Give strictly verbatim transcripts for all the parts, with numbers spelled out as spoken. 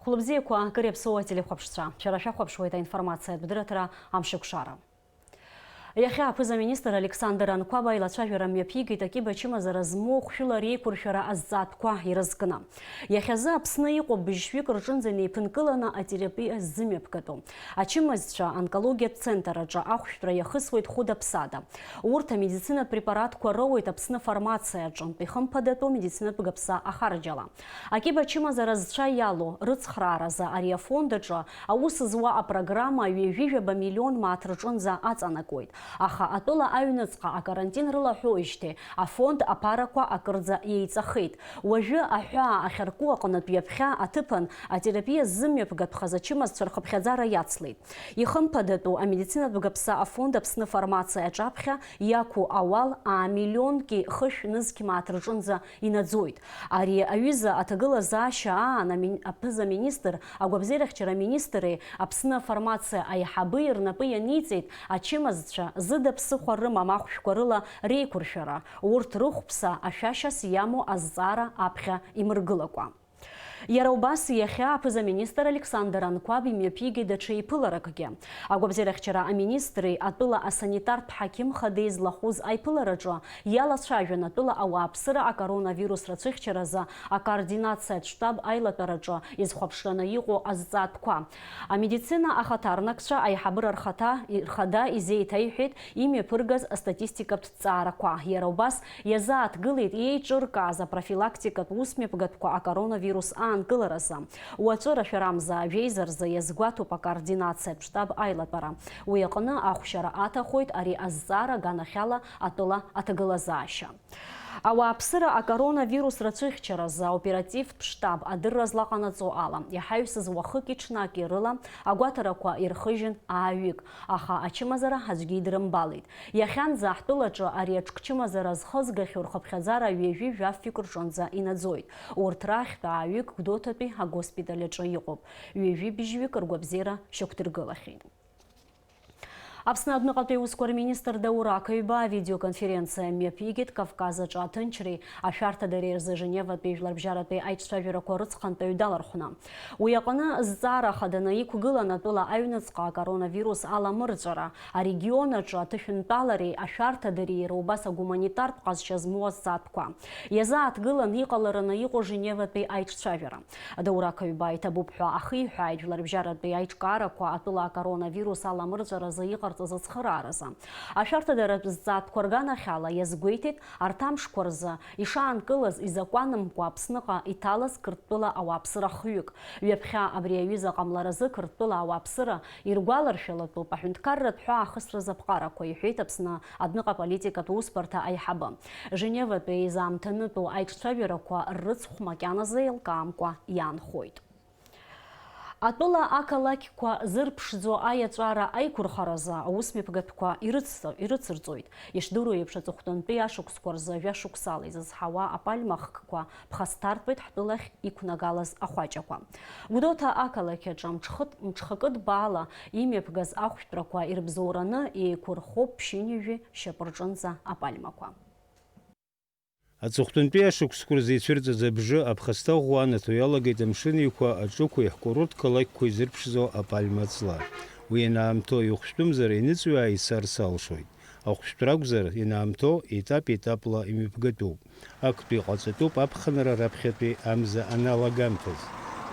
Хәлыбзиақәа, акыр иаԥсоу ателехәаԥшцәа, шәара шәахәаԥшуеит аинформациатә дырраҭара Амшыкәшара. Иахьа аԥыза-министр Александр Анқәаба илацәажәара мҩаԥигеит акьыба ачымазара змоу хәшәыла реиқәыршәара азҵаатәқәа ирызкны. Иахьазы Аԥсны иҟоуп быжьшәҩык рҿынӡа инеиԥынкыланы атерапиа ззымҩаԥгатәу. Ачымазцәа онкологиатә центр аҿы ахәшәтәра иахысуеит хәыда-ԥсада. Урҭ амедицинатә препаратқәа роуеит Аԥсны афармациа аҿынтә ихымԥадатәу медицинатә гыԥса ахарџьала. Акьыба ачымазара зцәа иалоу рыцхрааразы ари афонд аҿы аус зуа апрограмма ҩажәи жәаба миллион мааҭ рҿынӡа аҵанакуеит. Аха атәыла аҩныҵҟа акарантин рылаҳәоижьҭеи афонд аԥарақәа акырӡа иеиҵахеит. Уажәы аҳәаа ахьарку аҟнытә ҩаԥхьа аҭыԥан атерапиа ззымҩаԥгатәхаз ачымазцәа рхыԥхьаӡара иацлеит. Ихымԥадатәу амедицинатә гыԥса афонд Аԥсны афармациа аҿаԥхьа иақәу ауал аа миллионки хышә нызқь мааҭ рҿынӡа инаӡоит. Ари аҩыза аҭагылазаашьа аан амин-, аԥыза-министр, агәабзиарахьчара аминистри Аԥсны афармациа аиҳаби рнапы ианиҵеит ачымазцәа зыда ԥсыхәа рымам ахәшәқәа рыла реиқәыршәара, урҭ рыхәԥса ашәашьас иамоу азҵаара аԥхьа имыргылакәа. Иара убас иахьа аԥыза-министр Александр Анқәаб имҩаԥигеит даҽа еиԥыларакгьы. Агәабзиарахьчара аминистри атәыла асанитартә ҳақьым хадеи злахәыз аиԥылараҿы иалацәажәан атәыла ауааԥсыра акоронавирус рацәыхьчаразы акоординациатә штаб аилатәараҿы изхәаԥшраны иҟоу азҵаатәқәа. Амедицина ахаҭарнакцәа аиҳабыра рхаҭа, рхада изеиҭеиҳәеит имҩаԥыргаз астатистикатә ҭҵаарақәа. Иара убас иазааҭгылеит иеиҿыркааз апрофилактикатә усмҩаԥгатәқәа акоронавирус аанкыларазы. Уаҵәы рашәарамза жәеиза рзы иазгәаҭоуп акоординациатә штаб аилатәара. Уи аҟны ахәшьара аҭахоит ари азҵаара аганахьала атәыла аҭагылазаашьа. Ауааԥсыра акоронавирус рацәыхьчаразы аоперативтә штаб адырра злаҟанаҵо ала, иҳаҩсыз уахыки-ҽнаки рыла агәаҭарақәа ирхыжьын ааҩык, аха ачымазара аӡәгьы идрымбалеит. Иахьанӡа ҳтәылаҿы ари аҽкчымазара зхызгахьоу рхыԥхьаӡара ҩажәи жәафҩык рҿынӡа инаӡоит. Урҭ рахьтә ааҩык Гәдоуҭатәи агоспиталь аҿы иҟоуп. Ҩажәи быжьҩык ргәабзиара шьақәдыргылахьеит. Аԥсны адәныҟатәи аусқәа рминистр Даур Ақаҩба авидеоконференциа мҩаԥигеит Кавказ аҿы аҭынчреи ашәарҭадареи рзы Женеватәи жәларбжьаратәи аиҿцәажәарақәа рыцхантәаҩ далархәны. Уи аҟны зҵаара хаданы иқәгылан атәыла аҩныҵҟа акоронавирус аламырҵәара, арегион аҿы аҭышәынтәалареи ашәарҭадареи иара убас агуманитартә ҟазшьа змоу азҵаатәқәа. Иазааҭгылан иҟалараны иҟоу Женеватәи аиҿцәажәара. Даур Ақаҩба иҭабуп ҳәа ахиҳәааит жәларбжьаратәи аиҿкаарақәа атәыла акоронавирус аламырҵәаразы иҟарҵаз ацхырааразы. Ашәарҭадаратә зҵаатәқәа рганахьала иазгәеиҭеит, арҭ амшқәа рзы ишаанкылаз изакәанымкәа Аԥсныҟа иҭалаз Қырҭтәыла ауааԥсыра хҩык. Ҩаԥхьа абри аҩыза ҟамларазы Қырҭтәыла ауааԥсыра иргәаларшәалатәуп аҳәынҭқарратә ҳәаахысра запҟарақәа, иҳәеит Аԥсны адәныҟа политикатә усбарҭа аиҳабы. Женеватәи изаамҭанытәу аиҿцәажәарақәа ррыцхә макьаназы еилкаамкәа иаанхоит. Атәыла ақалақьқәа зырԥшӡо аиаҵәара аиқәырхаразы аусмҩаԥгатәқәа ирыц-, ирыцырҵоит. Ишдыру еиԥш, аҵыхәтәантәи ашықәсқәа рзы жәа-шықәсала изызҳауа апальма хкқәа ԥхасҭартәуеит ҳтәылахь иқәнагалаз ахәаҷақәа. Гәдоуҭа ақалақь аҿы мҽхыт-, мҽхакы ҭбаала имҩаԥгаз ахәшәтәрақәа ирыбзоураны еиқәырхоуп ԥшьынҩажәи шьапы рҿынӡа апальмақәа. Аҵыхәтәантәи ашықәсқәа рзы ицәырҵыз абжьы аԥхасҭа ӷәӷәа анаҭо иалагеит амшын еиқәа аҿықәеи ҳкурорт қалақьқәеи зырԥшӡо апальма ҵла. Уи ианаамҭоу ихәшәтәымзар иныҵҩаа ицарц алшоит. Ахәшәтәра акәзар, ианаамҭоу етап-етапла имҩаԥгатәуп. Актәи ҟаҵатәуп аԥхынра раԥхьатәи амза аналагамҭаз.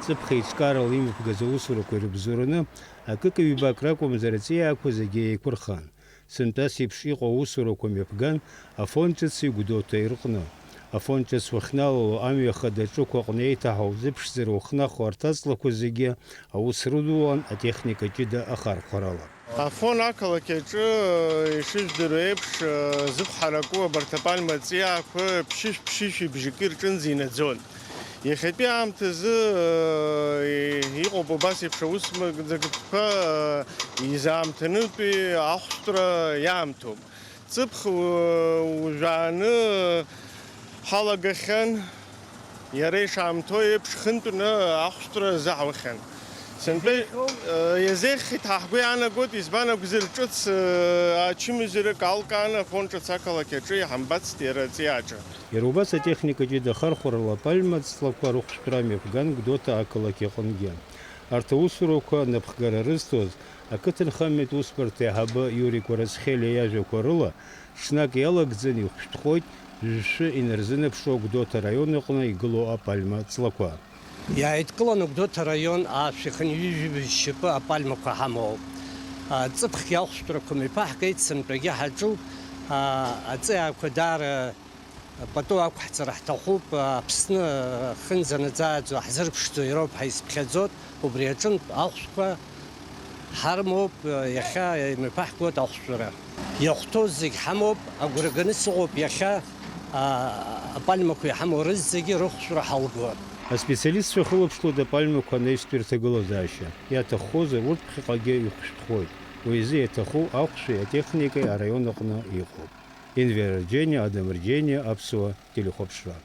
Ҵыԥх еиҿкаарала имҩаԥгаз аусурақәа ирыбзоураны, акык-ҩбак ракәымзар, аҵиаақәа зегьы еиқәырхын. Сынтәас еиԥш иҟоу аусурақәа мҩаԥган Афон ҿыци Гәдоуҭеи рҟны. Афон ҿыц уахьналало амҩа хада аҿықә аҟны еиҭаҳау зыԥшӡара уахнахуа арҭ аҵлақәа зегьы аус рыдулан атехника ҷыда ахархәарала. Афон ақалақь аҿы, ишыжәдыруа еиԥш, зықәҳараку абарҭ апальма ҵиаақәа ԥшьышә-ԥшьышәи бжаки рҿынӡа инаӡон. Иахьатәи аамҭазы, э, иҟоуп убас еиԥш аусмҩаԥгатәқәа, э, изаамҭанытәи ахәшәтәра иаамҭоуп. Ҵыԥх, э, ужәааны ҳалагахьан, иара ишаамҭоу еиԥш хынтәны ахәшәтәра азаҳуахьан. Сынтәа, э, иазеиӷьхеит ҳәа ҳгәы иаанагоит, избан акәзар, ҿыц, э, ачымазарак алкааны Афон ҿыц ақалақь аҿы иҳамбацт иара аҵиааҿы. Иара убас атехника ҷыда ахархәарала апальма ҵлақәа рыхәшәтәра мҩаԥган Гәдоуҭа ақалақь аҟынгьы. Арҭ аусурақәа напхгара рызҭоз ақыҭанхамҩатә усбарҭа аиҳабы Иури Кәарацхелиа иажәақәа рыла, ҽнак иалагӡаны ихәшәтәхоит жәшәы инарзынаԥшуа Гәдоуҭа араион аҟны игылоу апальма ҵлақәа. Иааидкыланы Гәдоуҭа араион аашәа хынҩажәи жәибжь шьапы апальмақәа ҳамоуп. А, ҵыԥхгьы ахәшәтәрақәа мҩаԥаҳгеит, сынтәагьы ҳаҿуп. А, аҵиаақәа даара пату ақәҳҵара ҳҭахуп. Аԥсны ахынӡанаӡааӡо ҳзырԥшӡо ироуп ҳәа исыԥхьаӡоит. Убри аҿынтә ахәшәқәа ҳармоуп, иахьа имҩаԥаҳгоит ахәшәтәра. Иахәҭоу зегь ҳамоуп, агәра ганы сыҟоуп иахьа, а, апальмақәа иҳамоу рызегьы рыхәшәтәра ҳалгоит. Аспециалистцәа хылаԥшлоит апальмақәа анаҩстәи рҭагылазаашьа. Иаҭаххозар, урҭ ԥхьаҟагьы ихәшәтәхоит. Уи азы иаҭаху ахәшәи атехникеи араион аҟны иҟоуп. Енвер Арџьениа, Адам Арџьениа, Аԥсуа телехәаԥшра.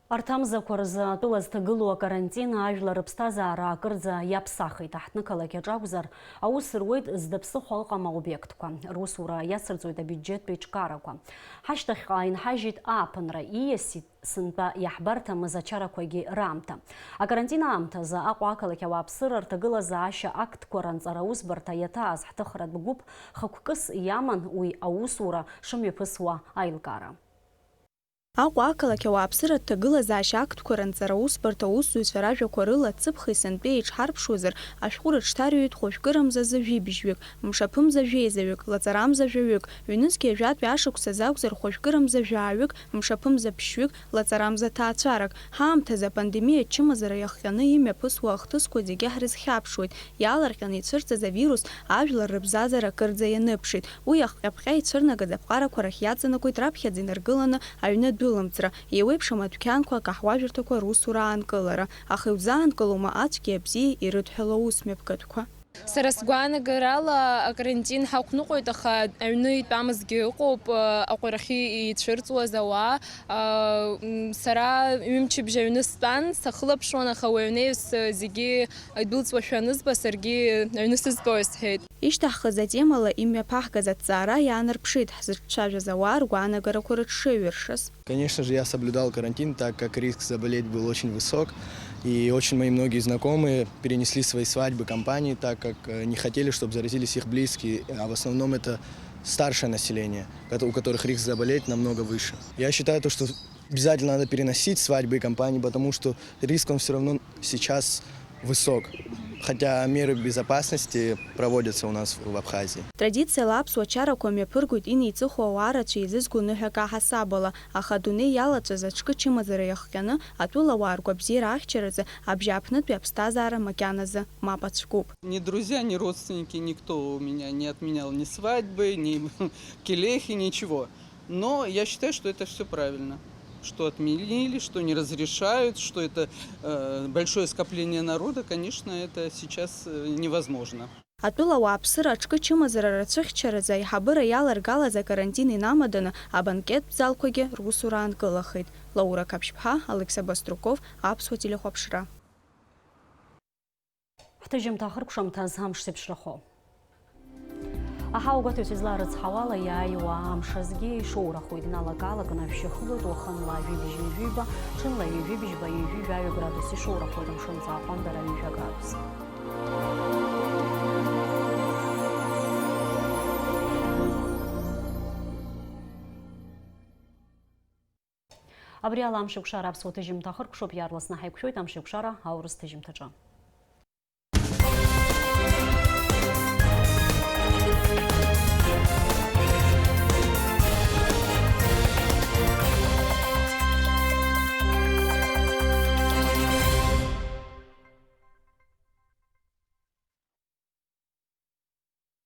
Арҭ амзақәа рзы атәыла зҭагылоу акарантин ажәлар рыԥсҭазаара акырӡа иаԥсахит. Аҳҭнықалақь аҿы акәзар, аус руеит зда ԥсыхәа ыҟам аобиектқәа. Русура иацырҵоит абиуџьеттә еиҿкаарақәа. Ҳашьҭахьҟа инҳажьит ааԥынра, ииасит сынтәа иаҳбарҭамыз ачарақәагьы раамҭа. Акарантин аамҭазы Аҟәа ақалақь ауааԥсыра рҭагылазаашьа актқәа ранҵара аусбарҭа иаҭааз ҳҭыхратә гәыԥ хықәкыс иаман уи аусура шымҩаԥысуа аилкаара. Аҟәа ақалақь ауааԥсыра ҭагылазаашьа актқәа ранҵара аусбарҭа аусзуҩцәа ражәақәа рыла, ҵыԥхи сынтәеи еиҿҳарԥшуазар, ашәҟәы рыҽҭарҩит хәажәкырамзазы жәибжьҩык, мшаԥымза жәеизаҩык, лаҵарамза жәаҩык, ҩнызқьи жәатәи ашықәсазы акәзар, хәажәкырамза жәааҩык, мшаԥымза ԥшьҩык, лаҵарамза ҭаацәарак. Ҳаамҭазы апандемиа ачымазара иахҟьаны имҩаԥысуа ахҭысқәа зегьы ҳрызхьаԥшуеит. Иаалырҟьаны ицәырҵыз авирус ажәлар рыбзазара кырӡа ианыԥшит. Уи ахҟьаԥҟьа ицәырнагаз аԥҟарақәа рахь иаҵанакуеит раԥхьаӡа инаргыланы аҩны адәылымҵра, еиуеиԥшым адәқьанқәа, акаҳуажәырҭақәа русура аанкылара. Аха иузаанкылома ацәгьеи абзиеи ирыдҳәалоу аусмҩаԥгатәқәа? Сара сгәаанагарала, акарантин ҳақәныҟәоит, аха аҩны итәамызгьы ыҟоуп, аҟәарахьы ицәырҵуаз ауаа. М, сара ҩымчыбжь аҩны стәан, сахылаԥшуан, аха уи аҩнеиз зегьы идәылҵуашәа анызба, саргьы аҩны сызтәои сҳәеит. Ишьҭаҳхыз атемала имҩаԥаҳгаз аҭҵаара иаанарԥшит ҳзыҿцәажәаз ауаа ргәаанагарақәа рыҽшеиҩыршаз. Конечно же, я соблюдал карантин, так как риск заболеть был очень высок, и очень мои многие знакомые перенесли свои свадьбы, компании, так как, э, не хотели, чтобы заразились их близкие, а в основном это старшее население, кото-, у которых риск заболеть намного выше. Я считаю то, что обязательно надо переносить свадьбы и компании, потому что риск, он всё равно сейчас высок, хотя меры безопасности проводятся у нас в Абхазии. Традициала аԥсуа чарақәа мҩаԥыргоит инеиҵыху ауаа рацәа еизызго ныҳәак аҳасабала, аха адунеи иалаҵәаз аҿкы чымазара иахҟьаны, атәылауаа ргәабзиара ахьчаразы абжьааԥнытәи аԥсҭазаара макьаназы мап ацәкуп. Ни друзья, ни родственники, никто у меня не отменял ни свадьбы, ни келехи, ничего. Но я считаю, что это всё правильно. Что отменили, что не разрешают, что это, э, большое скопление народа, конечно, это сейчас, э, невозможно. Атәыла ауааԥсыра аҿкы чымазара рацәыхьчаразы аиҳабыра иаларгалаз акарантин инамаданы абанкеттә залқәагьы русура аанкылахеит. Лаура Қаԥшьԥҳа, Алықьса Баструков, Аԥсуа телехәаԥшра. Ҳҭыжьымҭа ахыркәшамҭаз амш зеиԥшрахо. Аҳауа гәаҭаҩцәа излаарыцҳауала, иааиуа амш азгьы ишоурахоит, иналак-аалакны ашәшьы хылоит, уахынла жәибжь ҩажәиба, ҽынла ҩажәибжьба, ҩажәи жәаҩа градус ишоурахоит, амшынҵа аҟәандара ҩажәа градус. Абри ала амшеикәшара аԥсуа ҭыжьымҭа ахыркәшоуп, иаарласны ҳаиқәшәоит амшеикәшара аурыс ҭыжьымҭаҿы.